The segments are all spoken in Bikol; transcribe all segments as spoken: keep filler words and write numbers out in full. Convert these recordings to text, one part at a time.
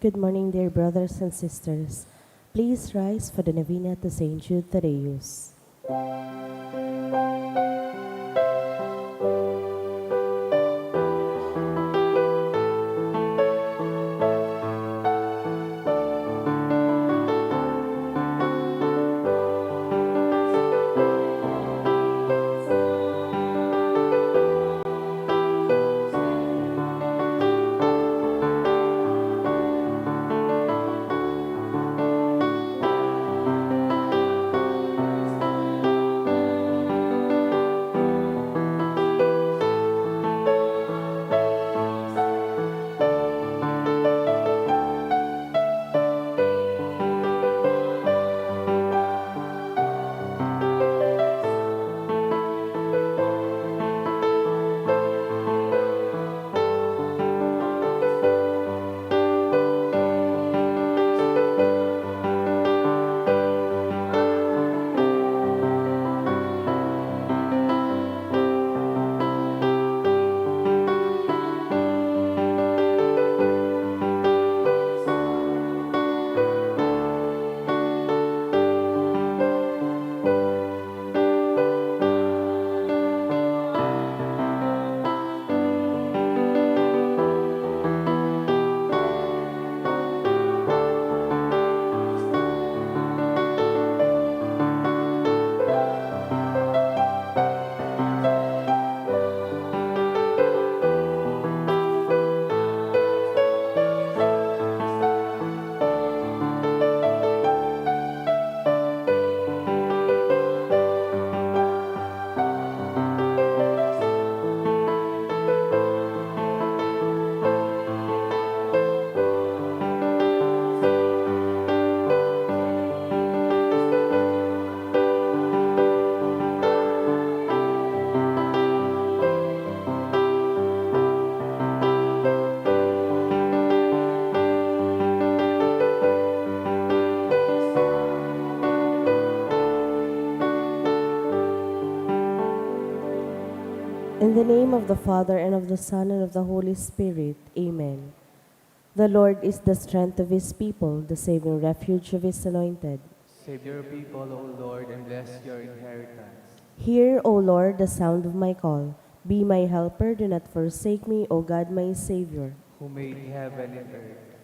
Good morning, dear brothers and sisters. Please rise for the novena to Saint Jude Thaddeus. In the name of the Father, and of the Son, and of the Holy Spirit. Amen. The Lord is the strength of his people, the saving refuge of his anointed. Save your people, O Lord, and bless your inheritance. Hear, O Lord, the sound of my call. Be my helper, do not forsake me, O God, my Savior. Who made heaven and earth.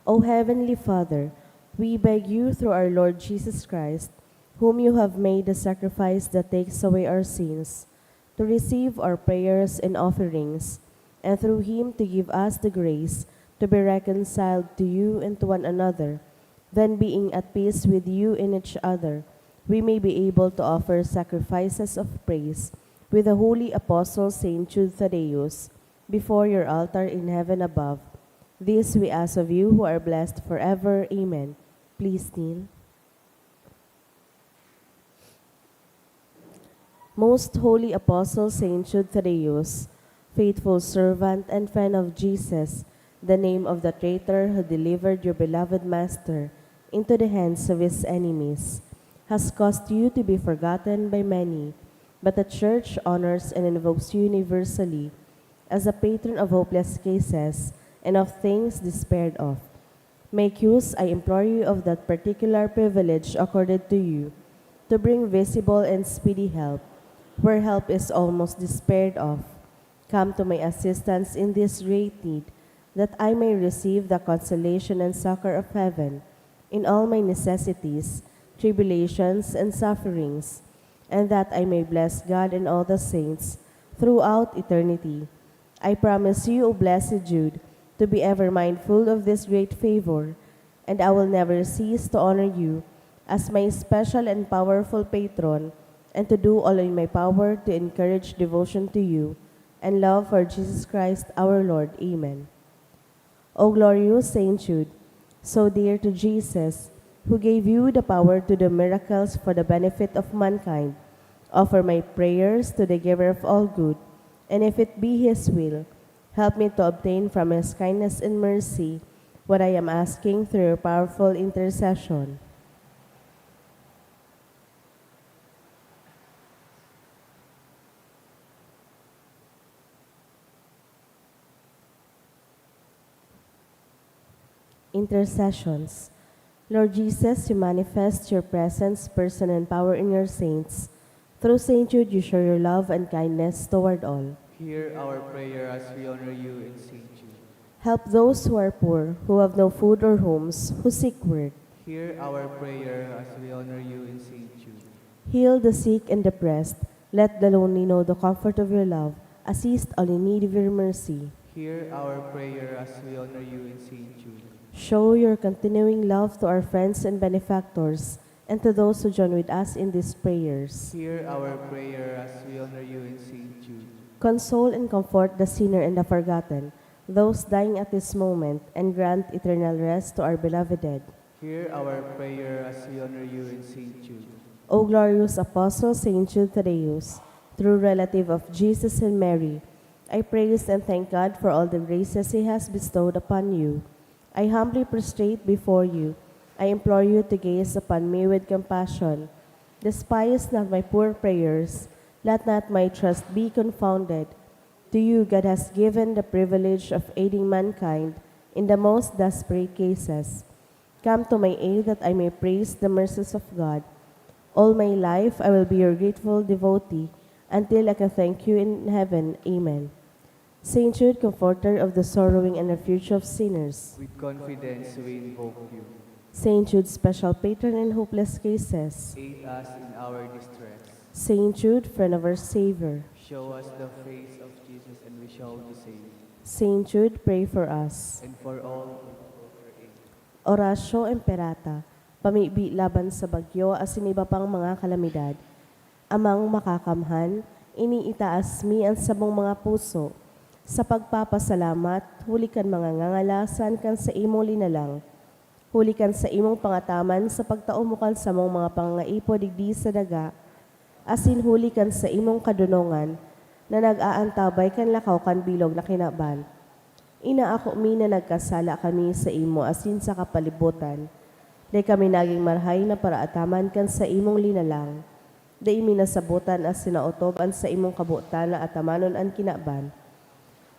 O Heavenly Father, we beg you through our Lord Jesus Christ, whom you have made the sacrifice that takes away our sins, to receive our prayers and offerings, and through him to give us the grace to be reconciled to you and to one another. Then, being at peace with you and each other, we may be able to offer sacrifices of praise with the holy apostle Saint Jude Thaddeus before your altar in heaven above. This we ask of you, who are blessed forever. Amen. Please kneel. Most Holy Apostle Saint Jude Thaddeus, faithful servant and friend of Jesus, the name of the traitor who delivered your beloved Master into the hands of his enemies, has caused you to be forgotten by many, but the Church honors and invokes you universally as a patron of hopeless cases and of things despaired of. Make use, I implore you, of that particular privilege accorded to you, to bring visible and speedy help, where help is almost despaired of. Come to my assistance in this great need, that I may receive the consolation and succor of heaven in all my necessities, tribulations, and sufferings, and that I may bless God and all the saints throughout eternity. I promise you, O blessed Jude, to be ever mindful of this great favor, and I will never cease to honor you as my special and powerful patron, and to do all in my power to encourage devotion to you and love for Jesus Christ our Lord. Amen. O glorious Saint Jude, so dear to Jesus, who gave you the power to do miracles for the benefit of mankind, offer my prayers to the Giver of all good, and if it be His will, help me to obtain from His kindness and mercy what I am asking through your powerful intercession. Intercessions. Lord Jesus, you manifest your presence, person, and power in your saints. Through Saint Jude, you show your love and kindness toward all. Hear our prayer as we honor you in Saint Jude. Help those who are poor, who have no food or homes, who seek work. Hear our prayer as we honor you in Saint Jude. Heal the sick and depressed. Let the lonely know the comfort of your love. Assist all in need of your mercy. Hear our prayer as we honor you in Saint Jude. Show your continuing love to our friends and benefactors, and to those who join with us in these prayers. Hear our prayer as we honor you in Saint Jude. Console and comfort the sinner and the forgotten, those dying at this moment, and grant eternal rest to our beloved dead. Hear our prayer as we honor you in Saint Jude. O glorious Apostle Saint Jude Thaddeus, true relative of Jesus and Mary, I praise and thank God for all the graces He has bestowed upon you. I humbly prostrate before you. I implore you to gaze upon me with compassion. Despise not my poor prayers. Let not my trust be confounded. To you, God has given the privilege of aiding mankind in the most desperate cases. Come to my aid that I may praise the mercies of God. All my life, I will be your grateful devotee until I can thank you in heaven. Amen. Saint Jude, comforter of the sorrowing and refuge of sinners. With confidence we invoke you. Saint Jude, special patron in hopeless cases. Aid us in our distress. Saint Jude, friend of our Savior. Show us the face of Jesus and we shall be saved. Saint Jude, pray for us. And for all who hope for aid. Oratio Imperata, pamibi laban sa bagyo asin iba pang mga kalamidad. Amang Makakamhan, iniitaas mi an samong mga puso sa pagpapasalamat huli kan mga ngangalasan kan saimong linalang, huli kan saimong pangataman sa pagtao mo kan samong mga pangangaipo digdi sa daga, asin huli kan saimong kadonongan na nag-aantabay kan lakaw kan bilog na kinaban. Inaako mi na nagkasala kami saimo asin sa kapalibotan. Dai kami nagin marahay na paraataman kan saimong linalang. Dai mi nasabotan asin naotob an saimong kabotan na atamanon an kinaban.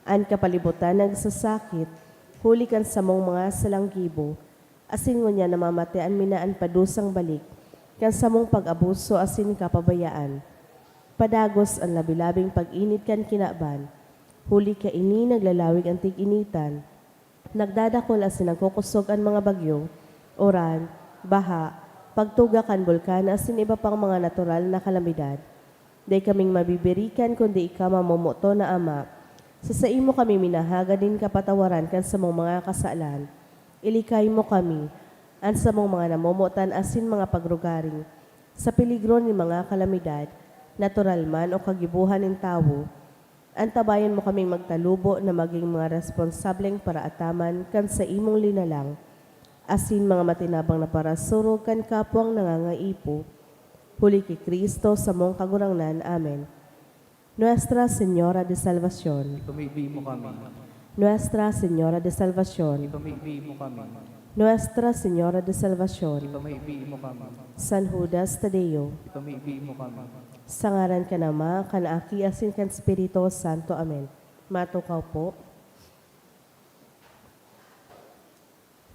An kapalibotan nagsasakit, huli kan samong mga salang gibo, asin ngunyan namamatean mi na an padusang balik kan samong pag-abuso asin kapabayaan. Padagos an labi-labing pag-init kan kinaban, huli kaini naglalawig an tig-initan. Nagdadakul asin nagkukosog an mga bagyo, uran, baha, pagtuga kan bulkan asin iba pang mga natural na kalamidad. Dai kaming mabibirikan kundi ika, mamomoton na Ama. Sa saimo kami minahagad nin kapatawaran kan samong mga kasalan. Ilikay mo kami, an samong mga namomotan asin mga pagrugaring, sa peligro nin mga kalamidad, natural man o kagibohan nin tawo. Antabayan mo kaming magtalubo na magin mga responsableng paraataman kan saimong linalang, asin mga matinabang na parasurog kan kapwang nangangaipo. Huli ki Cristo, samong Kagurangnan. Amen. Nuestra Señora de Salvacion. Ipamibi mo kami. Nuestra Señora de Salvacion. Ipamibi mo kami. Nuestra Señora de Salvacion. Ipamibi mo kami. San Judas Tadeo. Ipamibi mo kami. Sa ngaran kan Ama, kan Aki, asin kan Espiritu Santo. Amen. Matukaw po.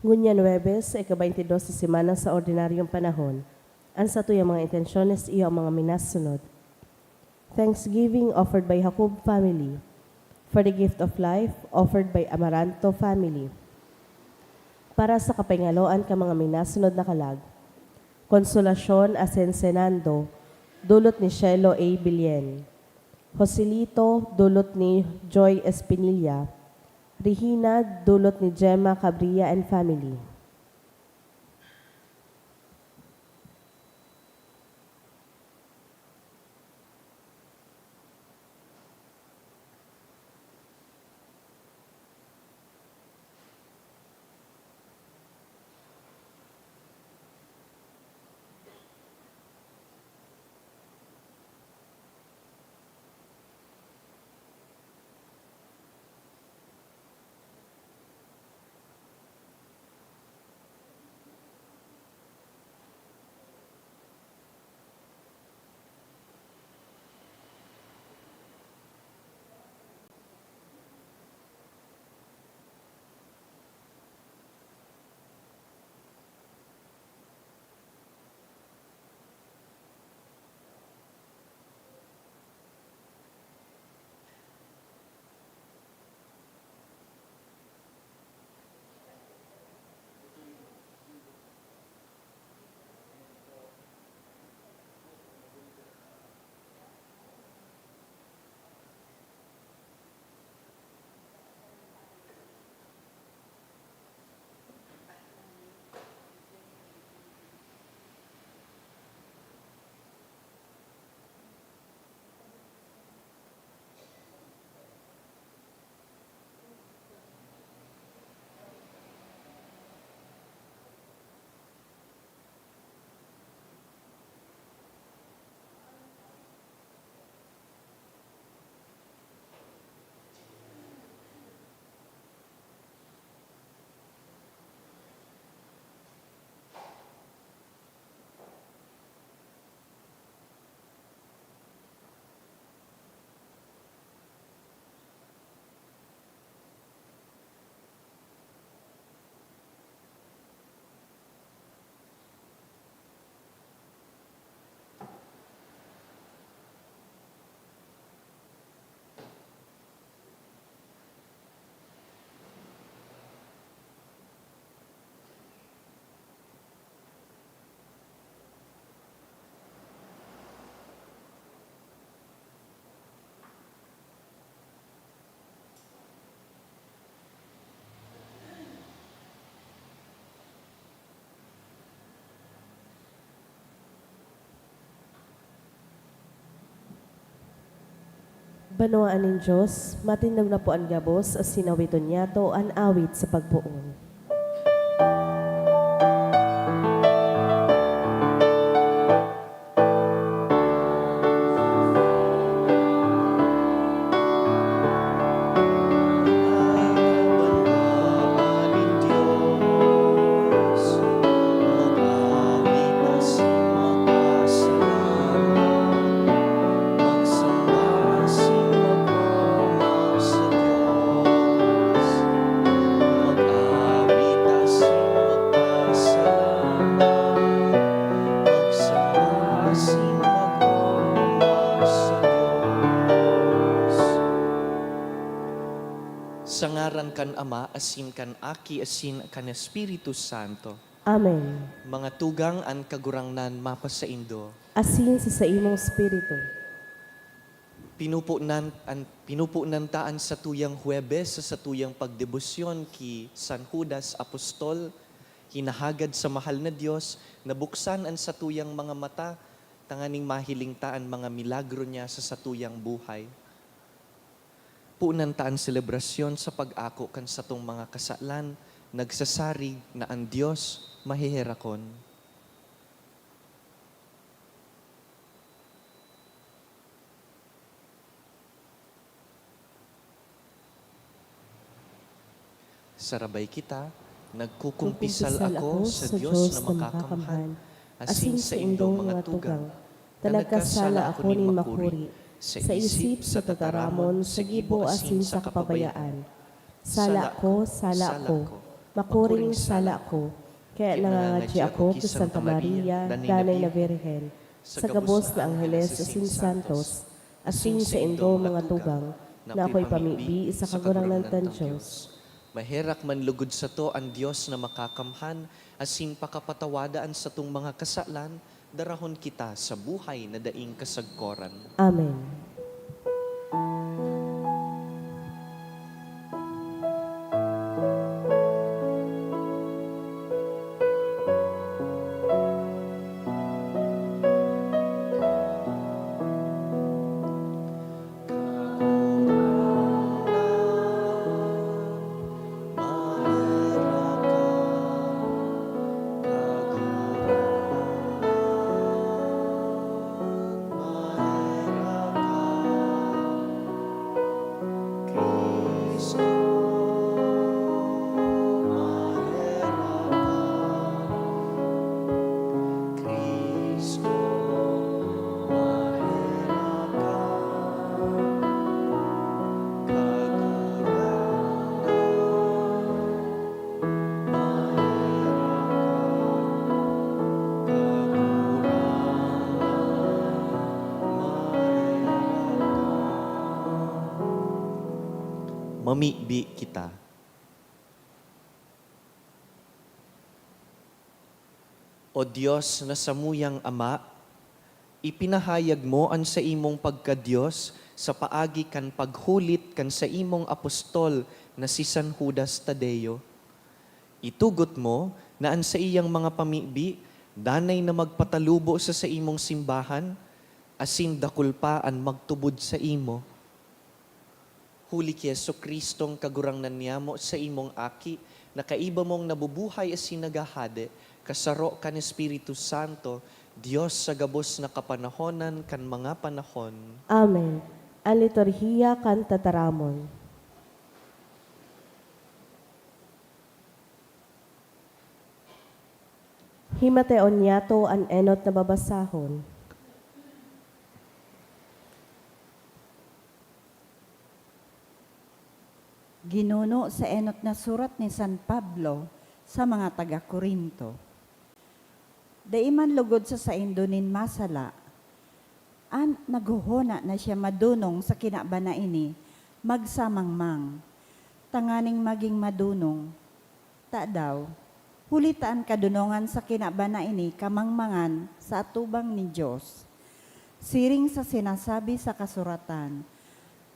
Ngunyan Huwebes, sa ika-baynte dos na semana sa ordinaryong panahon. An satuyang mga intensyones iyo ang mga minasunod. Thanksgiving offered by Jacob family. For the gift of life offered by Amaranto family. Para sa kapahingaloan kan mga minasunod na kalag. Konsolasyon asin Senando, dulot ni Shelo A. Bilien. Joselito, dulot ni Joy Espinilla. Regina, dulot ni Gemma Cabria and family. Banwaan nin Dios, matindog na po an gabos, asin awiton niyato an awit sa pagpoon. Sa ngaran kan Ama, asin kan Aki, asin kan Espiritu Santo. Amen. Mga tugang, an Kagurangnan mapasaindo. Asin sa saimong espiritu. Pinupunan, an, pinupunan ta an satuyang Huwebes sa satuyang pagdebosyon ki San Judas Apostol, hinahagad sa mahal na Dios na buksan an satuyang mga mata tanganing mahiling ta an mga milagro niya sa satuyang buhay. Punan ta an selebrasyon sa pag-ako kan satong mga kasalan, nagsasarig na an Dios maheherakon. Sarabay kita, nagkukumpisal ako sa Dios na makakamhan, asin saindong mga tugang, ta nagkasala ako nin makuri, sa isip, sa tataramon, sa gibo, asin sa kapabayaan. Sala ko, sala ko, makuring sala ko, kaya nangangadya ako ki Santa Maria, danay na Birhen, sa gabos na angheles asin santos, asin saindong mga tugang, na ako'y pamibi sa Kagurangnan tang Dios. Maherak man lugod sato an Dios na makakamhan, asin pakapatawada an satong mga kasalan, darahon kita sa buhay na daing kasagkoran. Amen. Mamibi kita. O Dios na samuyang Ama, ipinahayag mo an saimong pagka-Dios sa paagi kan paghulit kan saimong apostol na si San Judas Tadeo. Itugot mo na an saiyang mga pamibi danay na magpatalubo sa saimong simbahan, asin dakul pa an magtubod saimo. Huli ki Jesu-Cristong Kagurangnan niyamo, saimong Aki, na kaiba mong nabubuhay asin naghahade, kasaro kan Espiritu Santo, Dios sa gabos na kapanahonan kan mga panahon. Amen. An liturhiya kan tataramon. Himateon niyato an enot na babasahon. Ginuno sa enot na surat ni San Pablo sa mga taga-Corinto. Dai man lugod sa saindo nin masala, an naghohona na siya madonong sa kinaban na ini, magsamangmang, tanganing magin madonong. Tadaw, huli ta an kadonongan sa kinaban na ini kamangmangan sa atubang nin Dios. Siring sa sinasabi sa kasuratan,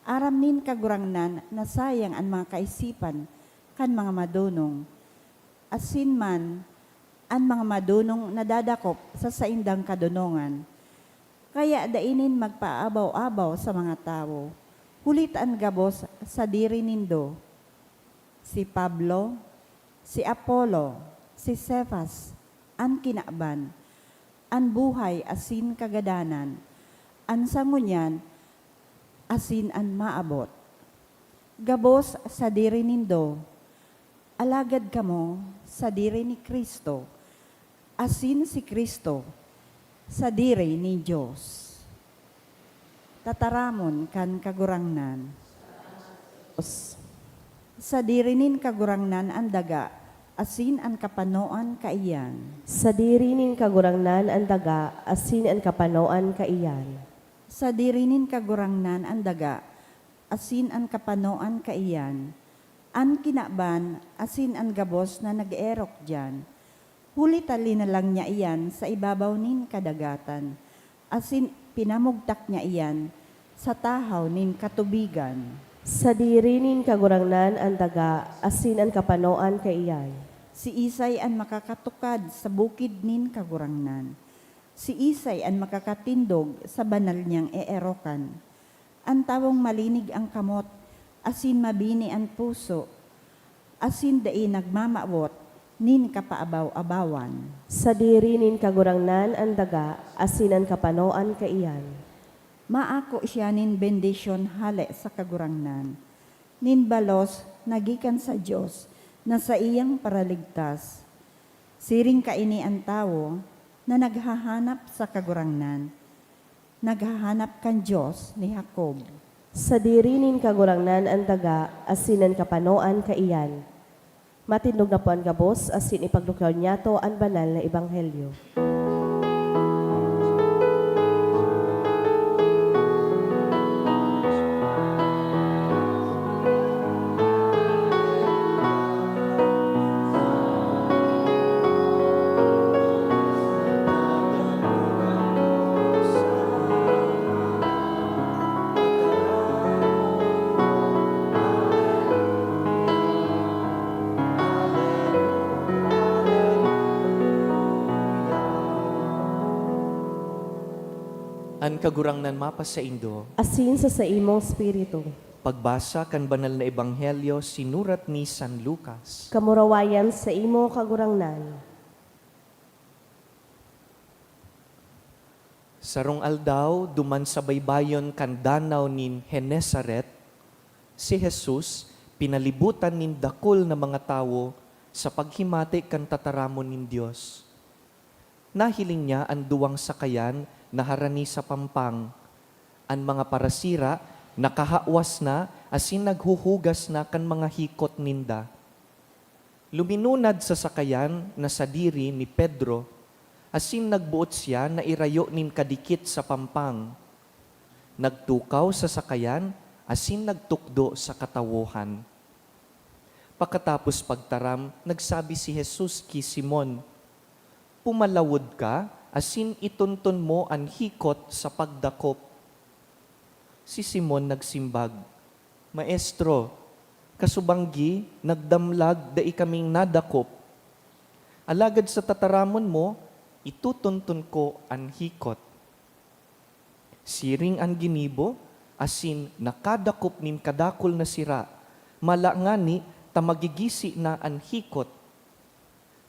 "Aram nin Kagurangnan na sayang an mga kaisipan kan mga madonong, asin man an mga madonong nadadakop sa saindang kadonongan." Kaya dai nin magpaabaw-abaw sa mga tawo. Huli ta an gabos sadiri nindo, si Pablo, si Apolo, si Cefas, an kinaban, an buhay asin kagadanan, an sangunyan asin an maabot. Gabos sadiri nindo, alagad kamo sadiri ni Cristo, asin si Cristo sadiri nin Dios. Tataramon kan Kagurangnan. Sadiri nin Kagurangnan an daga, asin an kapanoan kaiyan. Sadiri nin Kagurangnan an daga, asin an kapanoan kaiyan. Sadiri nin Kagurangnan an daga, asin an kapanoan kaiyan, an kinaban asin an gabos na nag-erok diyan. Huli ta linalang niya iyan sa ibabaw nin kadagatan, asin pinamugtak niya iyan sa tahaw nin katubigan. Sadiri nin Kagurangnan an daga asin an kapanoan kaiyan. Siisay an makakatukad sa bukid nin Kagurangnan? Siisay an makakatindog sa banal niyang eerokan? An tawong malinig an kamot asin mabini an puso, asin dai nagmamawot nin kapaabaw-abawan. Sadiri nin Kagurangnan an daga asin an kapanoan kaiyan. Maako siya nin bendisyon hale sa Kagurangnan, nin balos na gikan sa Dios na saiyang Paraligtas. Siring kaini an tawo na naghahanap sa Kagurangnan, naghahanap kan Dios ni Jacob. Sadiri nin Kagurangnan an daga asin an kapanoan kaiyan. Matindog na po an gabos asin ipaglukaw niyato an banal na ebanghelyo. An Kagurangnan mapasaindo. Asin sa saimong espiritu. Pagbasa kan Banal na Ebanghelyo sinurat ni San Lucas. Kamurawayan saimo, Kagurangnan. Sarong aldaw, duman sa baybayon kan Danaw nin Genesaret, si Jesus pinalibutan nin dakul na mga tawo sa paghimati kan tataramon nin Dios. Nahiling niya an duwang sakayan na harani sa pampang. An mga parasira nakahawas na asin naghuhugas na kan mga hikot ninda. Luminunad sa sakayan na sadiri ni Pedro, asin nagboot siya na irayo nin kadikit sa pampang. Nagtukaw sa sakayan asin nagtukdo sa katawohan. Pakatapos pagtaram, nagsabi si Jesus ki Simon, "Pumalawod ka asin itunton mo an hikot sa pagdakop." Si Simon nagsimbag, "Maestro, kasubanggi nagdamlag dai kaming nadakop. Alagad sa tataramon mo, itutunton ko an hikot." Siring an ginibo, asin nakadakop nin kadakul na sira, mala ngani ta magigisi na an hikot.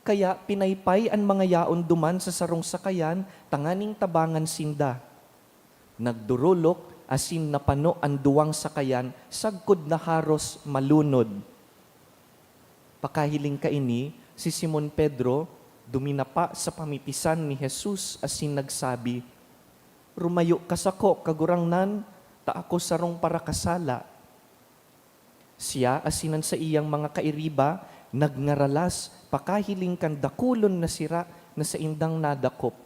Kaya pinaypay an mga yaon duman sa sarong sakayan tanganing tabangan sinda. Nagdorolok asin napano an duwang sakayan sagkod na haros malunod. Pakahiling kaini, si Simon Pedro duminapa sa pamitisan ni Jesus asin nagsabi, "Rumayo ka sako, Kagurangnan, ta ako sarong parakasala." Siya asin an saiyang mga kairiba nagngaralas pakahiling kan dakulon na sira na saindang nadakop.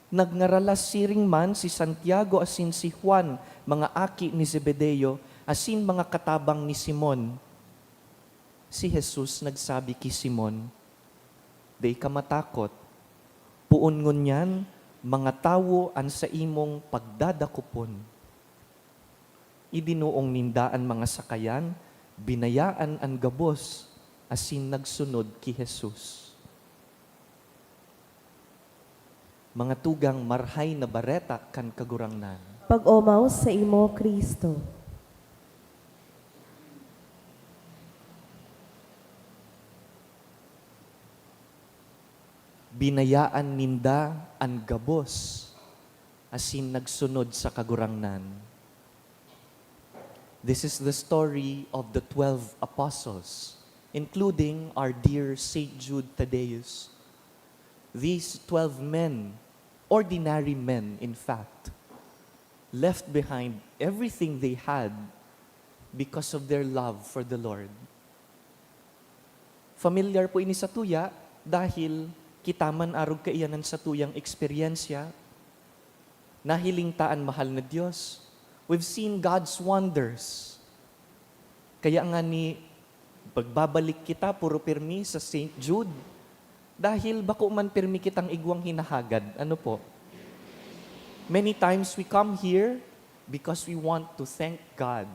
Nagngaralas siring man si Santiago asin si Juan, mga aki ni Zebedeo, asin mga katabang ni Simon. Si Jesus nagsabi ki Simon, "Dai ka matakot. Poon ngunyan, mga tawo an saimong pagdadakopon." Idinuong ninda an mga sakayan, binayaan an gabos, asin nagsunod ki Jesus. Mga tugang, Marahay na Bareta kan Kagurangnan. Pag-omaw saimo, Cristo. Binayaan ninda an gabos asin nagsunod sa Kagurangnan. This is the story of the twelve apostles, including our dear Saint Jude Thaddeus. These twelve men, ordinary men in fact, left behind everything they had because of their love for the Lord. Familiar po ini satuya dahil kita man arog kaiyan an satuyang eksperyensya. Nahiling ta an mahal na Dios. We've seen God's wonders. Kaya ngani, pagbabalik kita, puro pirmi sa Saint Jude. Dahil bako man pirmi kitang igwang hinahagad. Ano po? Many times we come here because we want to thank God.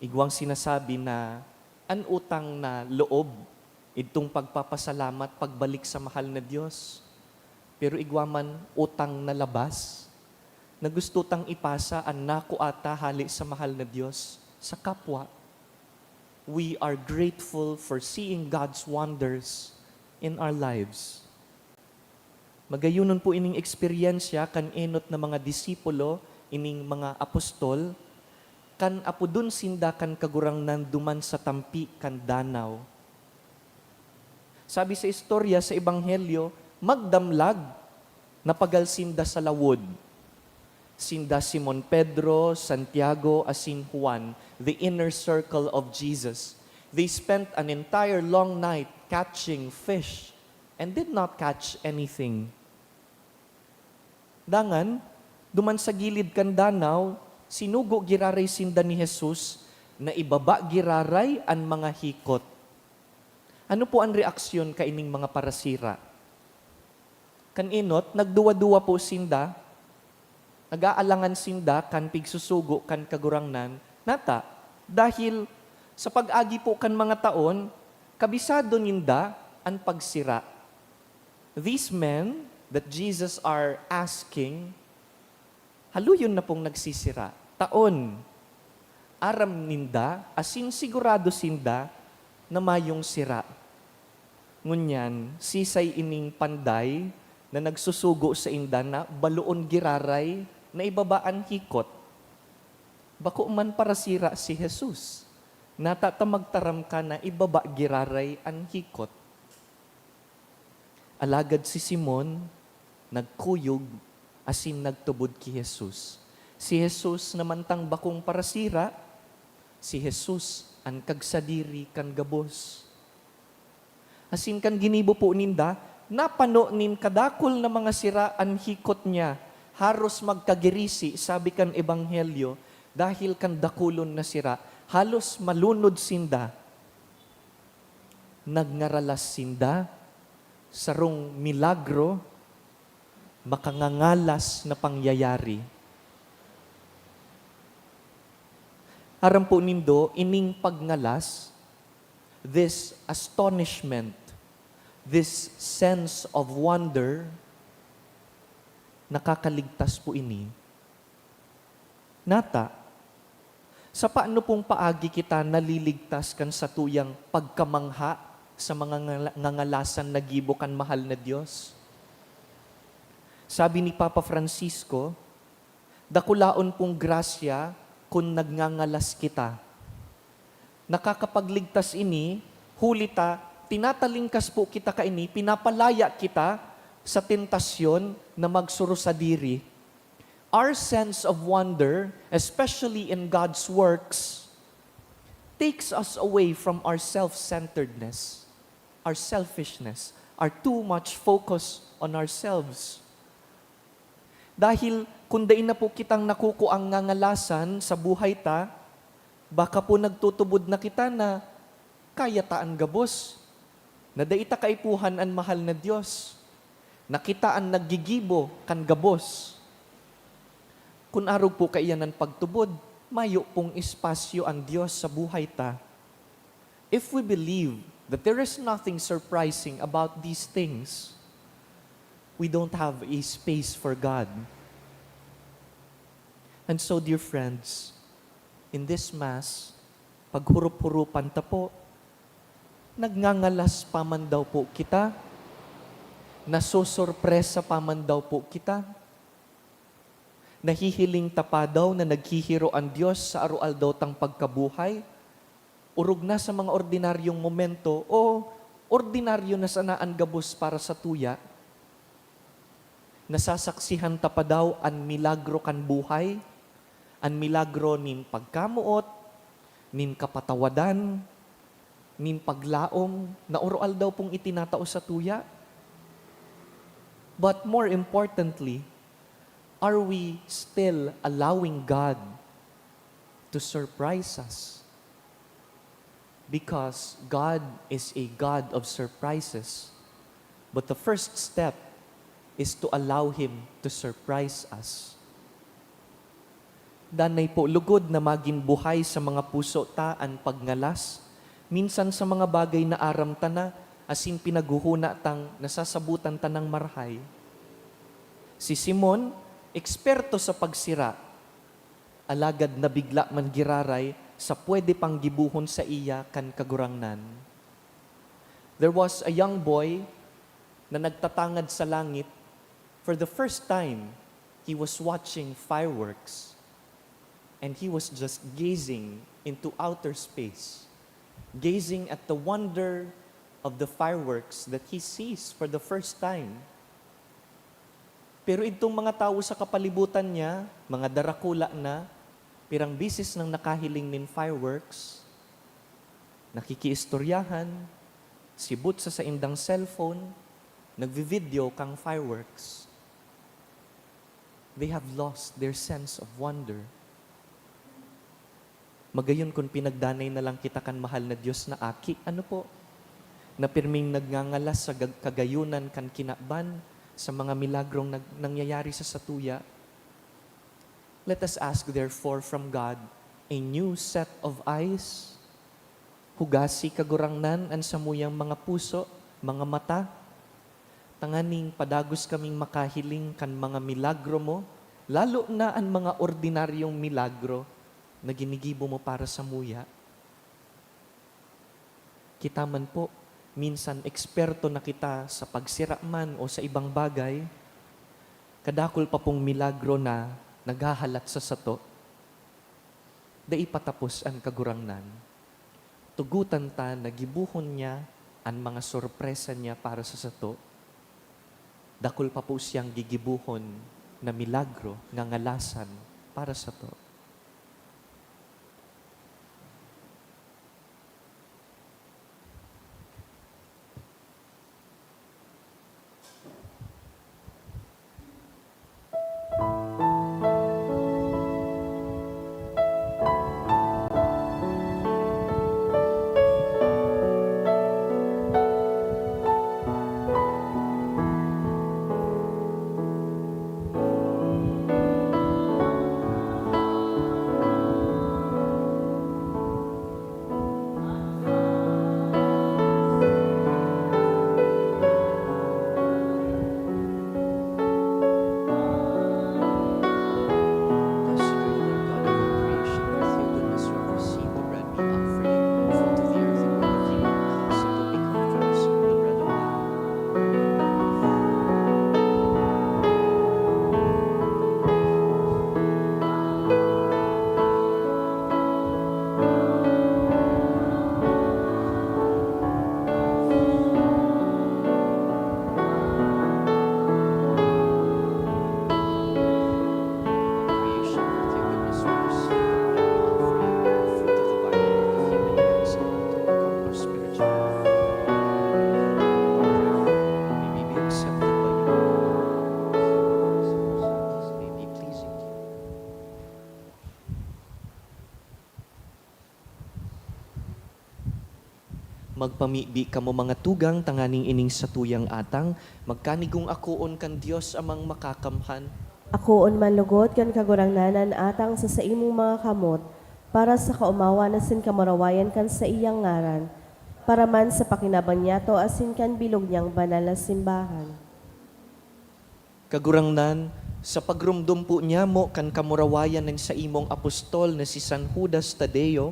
Igwang sinasabi na an utang na loob, idtong pagpapasalamat, pagbalik sa mahal na Dios. Pero igwa man utang na labas, na gusto tang ipasa an nakua ta hale sa mahal na Dios sa kapwa. We are grateful for seeing God's wonders in our lives. Magayonon po ining eksperyensya kan enot na mga disipulo, ining mga apostol, kan apodon sinda kan Kagurangnan duman sa tampi kan danaw. Sabi sa istorya sa Ebanghelyo, magdamlag, napagal sinda sa lawod. Sinda Simon Pedro, Santiago, asin Juan, the inner circle of Jesus. They spent an entire long night catching fish and did not catch anything. Dangan, duman sa gilid kan danaw, sinugo giraray sinda ni Jesus na ibaba giraray an mga hikot. Ano po an reaksyon kaining mga parasira? Kan enot, nagduwa-duwa po sinda, nag-aalangan sinda kan pigsusugo kan Kagurangnan. Nata, dahil sa pag-agi po kan mga taon, kabisado ninda an pagsira. These men that Jesus are asking, haluyon na pong nagsisira. Taon, aram ninda, asin sigurado sinda na mayong sira. Ngunyan, sisay ining panday na nagsusugo sainda na baloon giraray na ibaba an hikot? Bako man parasira si Jesus. Nata ta magtaram ka na ibaba giraray an hikot. Alagad si Simon nagkuyog asin nagtubod ki Jesus. Si Jesus naman tang bakong parasira, si Jesus an kagsadiri kan gabos. Asin kan ginibo po ninda, napano nin kadakul na mga sira an hikot niya. Haros magkagirisi, sabi kan Ebanghelyo, dahil kan dakulon na sira, halos malunod sinda. Nagngaralas sinda, sarong milagro, makangangalas na pangyayari. Aram po nindo, ining pagngalas, this astonishment, this sense of wonder, nakakaligtas po ini. Nata, sa paano pong paagi kita naliligtas kan satuyang pagkamangha sa mga ngala-, ngangalasan na gibo kan mahal na Dios? Sabi ni Papa Francisco, "Dakulaon pong grasya kun nagngangalas kita." Nakakapagligtas ini, huli ta, tinatalingkas po kita kaini, pinapalaya kita sa tentasyon na magsurusadiri. Our sense of wonder, especially in God's works, takes us away from our self-centeredness, our selfishness, our too much focus on ourselves. Dahil kung dai na po kitang nakukuang ngangalasan sa buhay ta, baka po nagtutubod na kita na kaya ta an gabos, na dai ta kaipuhan an mahal na Dios, na kita an naggigibo kan gabos. Kun arog po kaiyan an pagtubod, mayo pong espasyo an Dios sa buhay ta. If we believe that there is nothing surprising about these things, we don't have a space for God. And so, dear friends, in this Mass, paghurup-hurupan ta po, nagngangalas pa man daw po kita? Nasosorpresa pa man daw po kita. Nahihiling ta pa daw na naghihiro an Dios sa aroaldaw tang pagkabuhay, orog na sa mga ordinaryong momento o ordinaryo na sana an gabos para sa tuya. Nasasaksihan ta pa daw an milagro kan buhay, an milagro nin pagkamoot, nin kapatawadan, nin paglaom na aroaldaw pong itinatao sa tuya. But more importantly, are we still allowing God to surprise us? Because God is a God of surprises. But the first step is to allow Him to surprise us. Danay po lugod na magin buhay sa mga puso ta an pagngalas, minsan sa mga bagay na aram ta na, asin pinaghuhuna tang nasasabutan ta nang marahay. Si Simon, eksperto sa pagsira, alagad nabigla man giraray sa pwede pang gibohon saiya kan Kagurangnan. There was a young boy na nagtatangad sa langit. For the first time, he was watching fireworks, and he was just gazing into outer space, gazing at the wonder of the fireworks that he sees for the first time. Pero idtong mga tawo sa kapalibutan niya, mga darakula na, pirang bisis nang nakahiling nin fireworks, nakikiistoryahan, sibot sa saindang cellphone, nagvi-video kan fireworks. They have lost their sense of wonder. Magayon kun pinagdanay na lang kita kan mahal na Dios na aki, ano po? Na pirming nagngangalas sa gag-, kagayunan kan kinaban, sa mga milagrong nag-, nangyayari sa satuya. Let us ask therefore from God a new set of eyes. Hugasi, Kagurangnan, an samuyang mga puso, mga mata, tanganing padagos kaming makahiling kan mga milagro mo, lalo na an mga ordinaryong milagro na ginigibo mo para samuya. Kita man po, minsan eksperto na kita sa pagsira man o sa ibang bagay, kadakul pa pong milagro na naghahalat sa sato. Dai pa tapos an Kagurangnan. Tugotan ta na gibohon niya an mga sorpresa niya para sa sato. Dakul pa po siyang gigibohon na milagro, ngangalasan para sato. Magpamibi kamo, mga tugang, tanganing ining satuyang atang magkanigong akoon kan Dios Amang Makakamhan. Akoon man lugod kan Kagurangnan an atang sa saimong mga kamot, para sa kaomawan asin kamurawayan kan saiyang ngaran, para man sa pakinabang niyato asin kan bilog niyang banal na simbahan. Kagurangnan, sa pagromdom po niyamo kan kamurawayan nin saimong apostol na si San Judas Tadeo,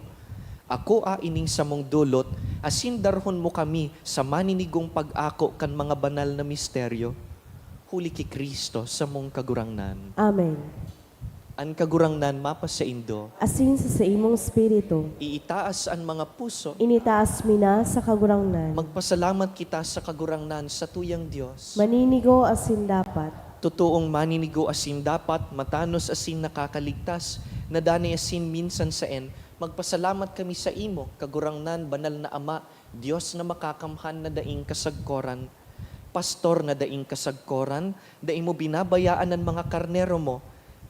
akoa ining samong dolot asin darhon mo kami sa maninigong pag-ako kan mga banal na misteryo, huli ki Cristo, samong Kagurangnan. Amen. An Kagurangnan mapasaindo. Asin sa saimong espiritu. Iitaas an mga puso. Initaas mi na sa Kagurangnan. Magpasalamat kita sa Kagurangnan, satuyang Dios. Maninigo asin dapat. Totoong maninigo asin dapat, matanos asin nakakaligtas, na danay asin minsan saen, magpasalamat kami saimo, Kagurangnan, banal na Ama, Dios na makakamhan na daing kasagkoran. Pastor na daing kasagkoran, dai mo binabayaan an mga karnero mo.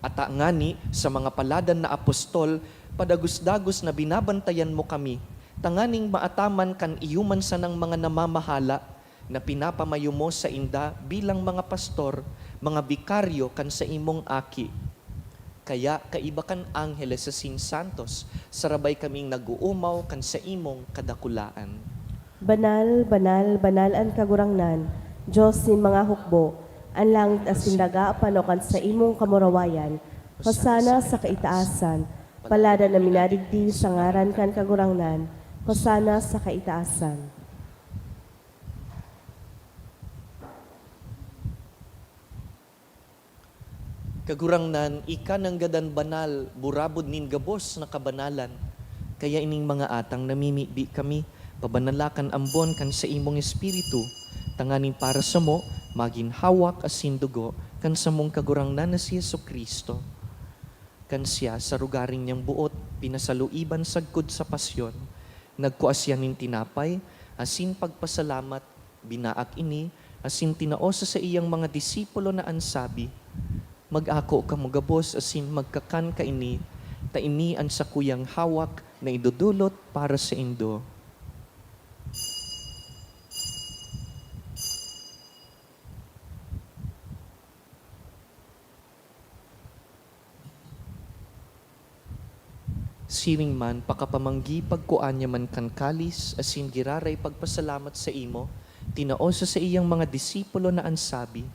Ata ngani, sa mga paladan na apostol, padagos-dagos na binabantayan mo kami, tanganing maataman kan iyo man sanang mga namamahala, na pinapamayo mo sainda bilang mga pastor, mga bikaryo kan saimong Aki. Kaya, kaiba kan angheles asin santos, sarabay kaming nag-oomaw kan saimong kadakulaan. Banal, banal, banal an Kagurangnan, Dios nin mga hukbo. An langit asin daga pano kan saimong kamurawayan. Hosana sa kaitaasan. Paladan na minadigdi sa ngaran kan Kagurangnan. Hosana sa kaitaasan. Kagurangnan, ika nanggadan banal, burabod nin gabos na kabanalan. Kaya ining mga atang namimibi kami, pabanala kan ambon kan saimong Espiritu, tanganing para samo, magin hawak asin dugo kan samong Kagurangnan na si Jesu-Cristo. Kan siya, sa rugaring niyang boot, pinasaluiban sagkod sa pasyon, nagkua siya nin tinapay, asin pagpasalamat, binaak ini, asin tinao sa saiyang mga disipulo na an sabi, "Mag-ako kamo gabos asin magkakan kaini, ta ini an sakuyang hawak na idodolot para saindo." Siring man, pakapamanggi pagkua niya man kan kalis, asin giraray pagpasalamat saimo, tinao sa saiyang mga disipulo na an sabi,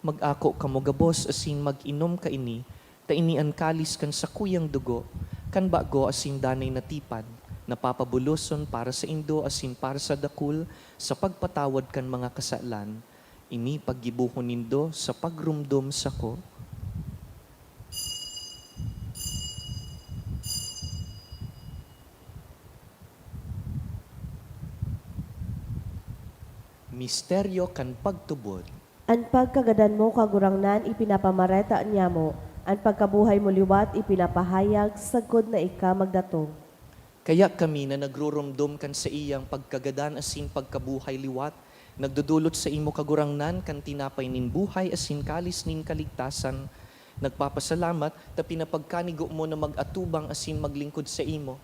"Mag-ako kamo gabos asin mag-inom kaini, ta ini an kalis kan sakuyang dugo, kan bago asin danay na tipan, na papabuloson para saindo asin para sa dakul sa pagpatawad kan mga kasalan. Ini paggibohon nindo sa pagromdom sako." Misteryo kan pagtubod. An pagkagadan mo, Kagurangnan, ipinapamareta niamo, an pagkabuhay mo liwat ipinapahayag sagkod na ika magdatong. Kaya kami na nagruromdom kan saiyang pagkagadan asin pagkabuhay liwat, nagdodolot saimo, Kagurangnan, kan tinapay nin buhay asin kalis nin kaligtasan, nagpapasalamat ta pinapagkanigo mo na mag-atubang asin maglingkod saimo.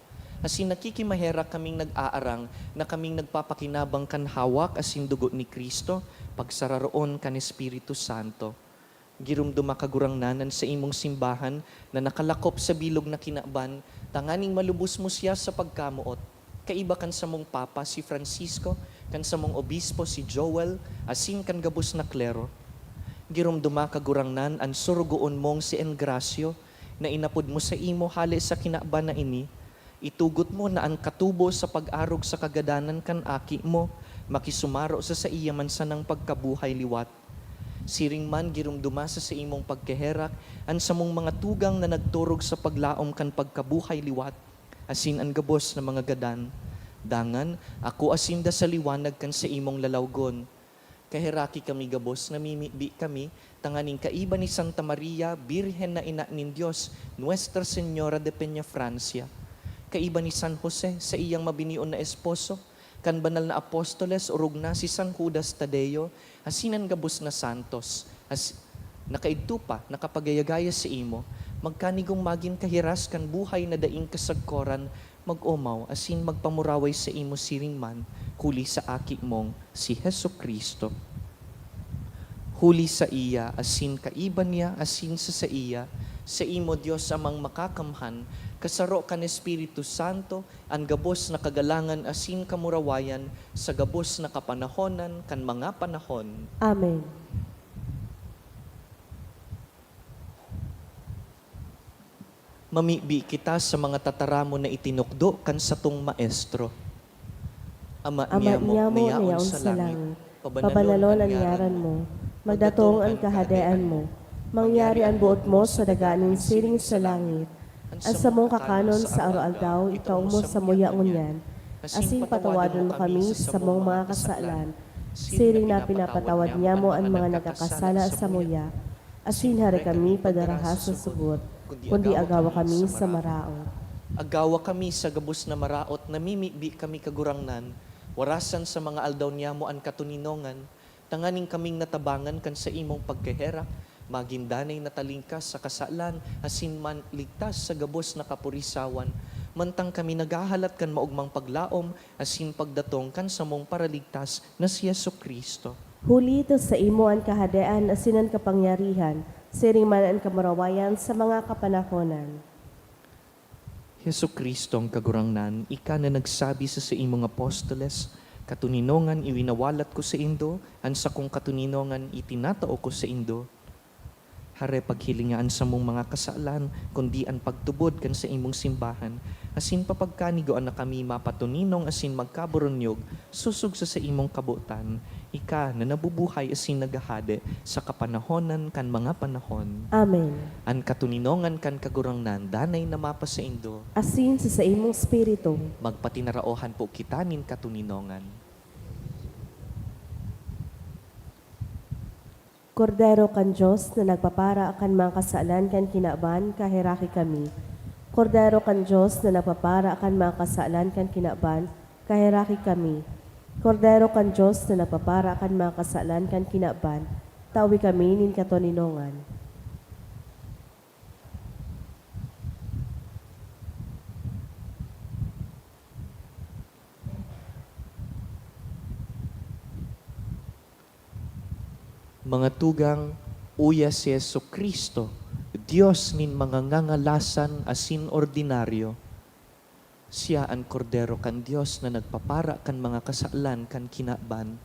Asin nakikimaherak kaming nag-aarang na kaming nagpapakinabang kan hawak asin dugo ni Cristo, pagsararoon kan Espiritu Santo. Giromdoma, Kagurangnan, an saimong simbahan na nakalakop sa bilog na kinaban, tanganing malubos mo siya sa pagkamoot, kaiba kan samong Papa, si Francisco, kan samong Obispo, si Joel, asin kan gabos na klero. Giromdoma, Kagurangnan, an sorogoon mong si Engracio, na inapod mo saimo hale sa kinaban na ini. Itugot mo na an katubo sa pag-arog sa kagadanan kan Aki mo makisumaro sa saiya man sanang pagkabuhay liwat. Siring man, giromdoma sa saimong pagkaherak an samong mga tugang na nagturog sa paglaom kan pagkabuhay liwat, asin an gabos na mga gadan. Dangan, akoa sinda sa liwanag kan saimong lalawgon. Kaheraki kami gabos, namimibi kami, tanganing kaiba ni Santa Maria, Birhen na Ina nin Dios, Nuestra Señora de Peñafrancia. Kaiba ni San Jose, saiyang mabinion na esposo, kan banal na apostoles, orog na si San Judas Tadeo, asin an gabos na santos, as, na kaidto pa nakapagayagaya saimo, magkanigong magin kahiras kan buhay na daing kasagkoran, mag-omaw asin magpamuraway saimo siring man, huli sa Aki mong si Jesu-Cristo. Huli saiya, asin kaiba niya, asin sa saiya, saimo, Dios Amang Makakamhan, kasaro kan Espiritu Santo, an gabos na kagalangan asin kamurawayan sa gabos na kapanahonan kan mga panahon. Amen. Mamibi kita sa mga tataramon na itinukdo kan satong Maestro. Ama Ama niamo niamo na na yaon yaon sa sa langit, langit, pabanalon pabanalon an an ngaran ngaran mo. Mo. Magdatong an kahadean mo. Mangyari an boot mo sa daga nin siring sa langit. An samong kakanon sa araw-aldaw, itao mo samuya ngunyan. Asin patawadon mo kami sa samong mga kasalan, siring na pinapatawad niamo an mga nagkakasala samuya. Asin hare kami padaraha sa sugot, kundi agawa kami sa maraot. Agawa kami sa gabos na maraot, namimibi kami, Kagurangnan, warasan sa mga aldaw niamo an katoninongan, tanganing kaming natabangan kan saimong pagkaherak, magin danay na talingkas sa kasalan, asin maligtas sa gabos na kapurisawan, mantang kami naghahalat kan maogmang paglaom asin pagdatong kan samong Paraligtas na si Jesu-Cristo. Huli ta saimo an kahadean asin an kapangyarihan, siring man an kamurawayan sa mga kapanahonan. Jesu-Cristo, ang Kagurangnan, ika na nagsabi sa saimong apostoles, "Katoninongan iwinawalat ko saindo, an sakong katoninongan itinatao ko saindo." Hare paghilinga an samong mga kasalan, kundi an pagtubod kan saimong simbahan, asin papagkanigoan na kami mapatoninong asin magkaburunyog sosog sa saimong kabotan, ika na nabubuhay asin naghahade sa kapanahonan kan mga panahon. Amen. An katoninongan kan Kagurangnan danay na mapasaindo. Asin sa saimong espiritu. Magpatinaraohan po kita nin katoninongan. Kordero kan Dios na nagpapara kan mga kasalan kan kinaban, kaheraki kami. Kordero kan Dios na nagpapara kan mga kasalan kan kinaban, kaheraki kami. Kordero kan Dios na nagpapara kan mga kasalan kan kinaban, tawi kami nin katoninongan. Mga tugang, uya si Jesu-Cristo, Dios nin mga ngangalasan asin ordinaryo. Siya an Kordero kan Dios na nagpapara kan mga kasalan kan kinaban.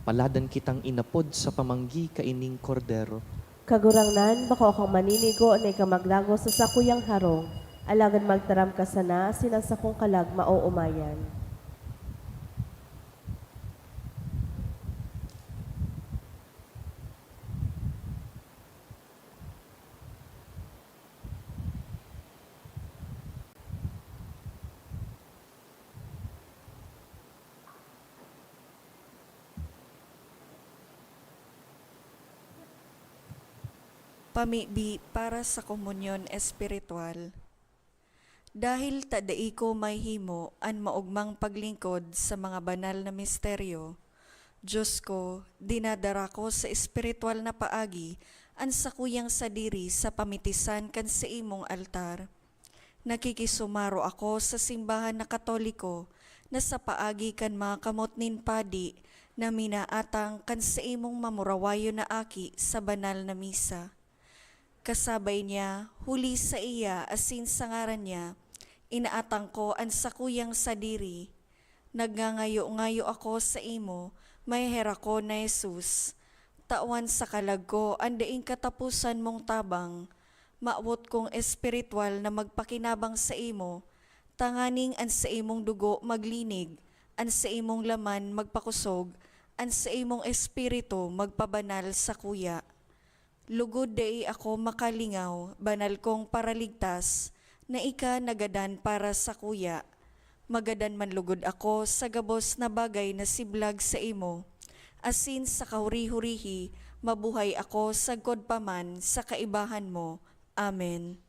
Paladan kitang inapod sa pamanggi kaining Kordero. Kagurangnan, bako akong maninigo na ika maglago sa sakuyang harong, alagad magtaram ka sana asin an sakong kalag maoomayan. Pamibi para sa komunyon espiritual. Dahil ta dai ko mahihimo an maogmang paglingkod sa mga banal na misteryo, Dios ko, dinadara ko sa espiritual na paagi an sakuyang sadiri sa pamitisan kan saimong altar. Nakikisumaro ako sa simbahan na Katoliko na sa paagi kan mga kamot nin padi na minaatang kan saimong mamurawayon na aki sa banal na misa. Kasabay niya, huli saiya asin sa ngaran niya, inaatang ko an sakuyang sadiri. Nagngangayo-ngayo ako saimo, maheherak ko na Jesus. Tawan sa kalag ko an daing kataposan mong tabang. Mawot kong espiritual na magpakinabang saimo, tanganing an saimong dugo maglinig, an saimong laman magpakosog, an saimong espiritu magpabanal sakuya. Lugod dai ako makalingaw, banal kong Paraligtas, na ika nagadan para sakuya. Magadan man lugod ako sa gabos na bagay na siblag saimo, asin sa kahuri-hurihi mabuhay ako sagkod pa man sa kaibahan mo. Amen.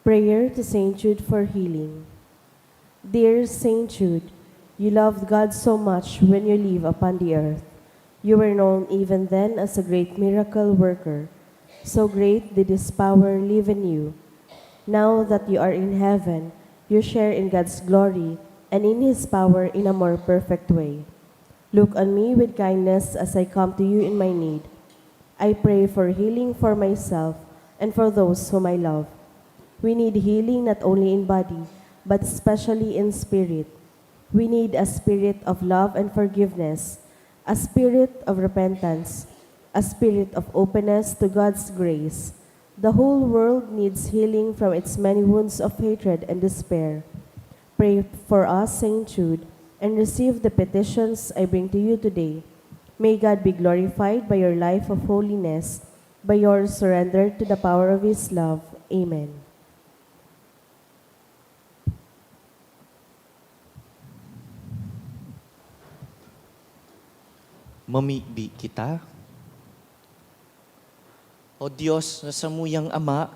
Prayer to Saint Jude for healing. Dear Saint Jude, you loved God so much when you lived upon the earth. You were known even then as a great miracle worker. So great did His power live in you. Now that you are in heaven, you share in God's glory and in His power in a more perfect way. Look on me with kindness as I come to you in my need. I pray for healing for myself and for those whom I love. We need healing not only in body, but especially in spirit. We need a spirit of love and forgiveness, a spirit of repentance, a spirit of openness to God's grace. The whole world needs healing from its many wounds of hatred and despair. Pray for us, Saint Jude, and receive the petitions I bring to you today. May God be glorified by your life of holiness, by your surrender to the power of His love. Amen. Mamibi kita. O Dios na samuyang Ama,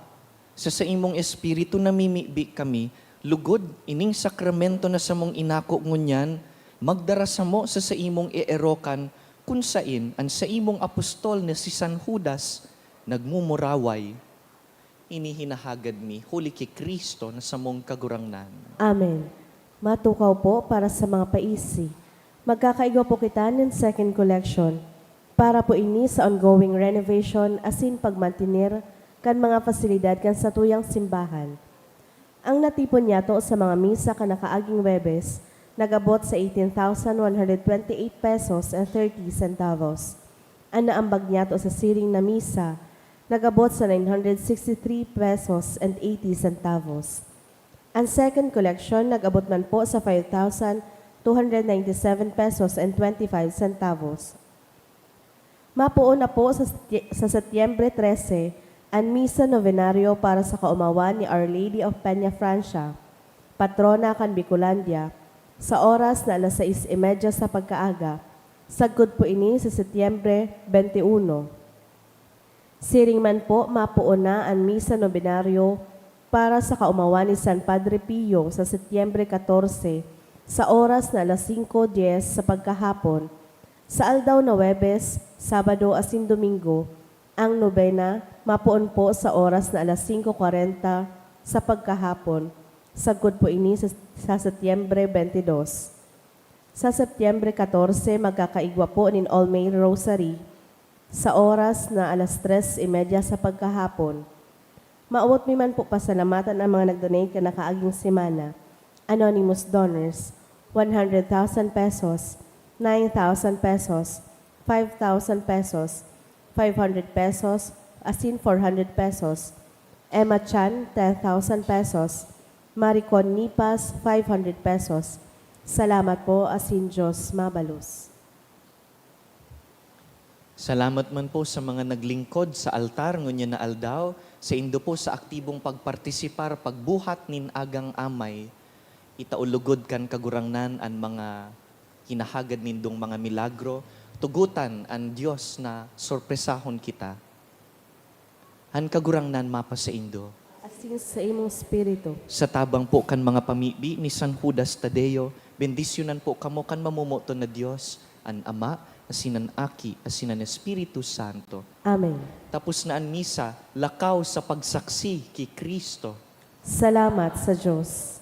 sa saimong Espiritu namimibi kami, lugod ining sakramento na samong inako ngunyan, magdara samo sa saimong eerokan, kun saen an saimong apostol na si San Judas nagmumuraway. Ini hinahagad mi huli ki Cristo na samong Kagurangnan. Amen. Matukaw po para sa mga paisi. Magkakaigwa po kita nin second collection. Para po ini sa ongoing renovation asin pagmantener kan mga pasilidad kan satuyang simbahan. Ang natipon niyato sa mga misa kan nakaaging Huwebes nag-abot sa eighteen thousand one hundred twenty-eight pesos and thirty centavos. An naambag niyato sa siring na misa nag-abot sa nine hundred sixty-three pesos and eighty centavos. An second collection nag-abot man po sa five thousand two hundred ninety-seven pesos and twenty-five centavos. Mapoon na po sa Septi-, sa Setyembre trese an Misa Novenario para sa kaomawan ni Our Lady of Peña Francia, patrona kan Bicolandia, sa oras na alas sais y media sa pagkaaga, sagkod po ini sa Setyembre twenty-one. Siring man po, mapoon na an Misa Novenario para sa kaomawan ni San Padre Pio sa Setyembre katorse, sa oras na alas singko dyes sa pagkahapon. Sa aldaw na Huwebes, Sabado asin Domingo, ang nobena mapoon po sa oras na alas singko kwarenta sa pagkahapon, sagkod po ini sa, sa Setyembre twenty-dos. Sa Setyembre katorse, magkakaigwa po nin All May Rosary sa oras na alas tres y media sa pagkahapon. Mawot mi man po pasalamatan ang mga nag-donate kan nakaaging semana. Anonymous donors, one hundred thousand pesos, nine thousand pesos, five thousand pesos, five hundred pesos, asin four hundred pesos. Emma Chan, ten thousand pesos. Maricon Nipas, five hundred pesos. Salamat po, asin Diyos mabalos. Salamat man po sa mga naglingkod sa altar ngunyan na aldaw, saindo po sa aktibong pagpartisipar, pagbuhat nin agang amay. Itaulugod kan Kagurangnan an mga hinahagad nindong mga milagro. Tugutan an Dios na sorpresahon kita. An Kagurangnan mapasaindo. Asin sa imong espiritu. Sa tabang po kan mga pamibi ni San Judas Tadeo, bendisyonan po kamo kan mamomoton na Dios, an Ama, asin an Aki, asin an Espiritu Santo. Amen. Tapos na an misa, lakaw sa pagsaksi ki Cristo. Salamat sa Dios.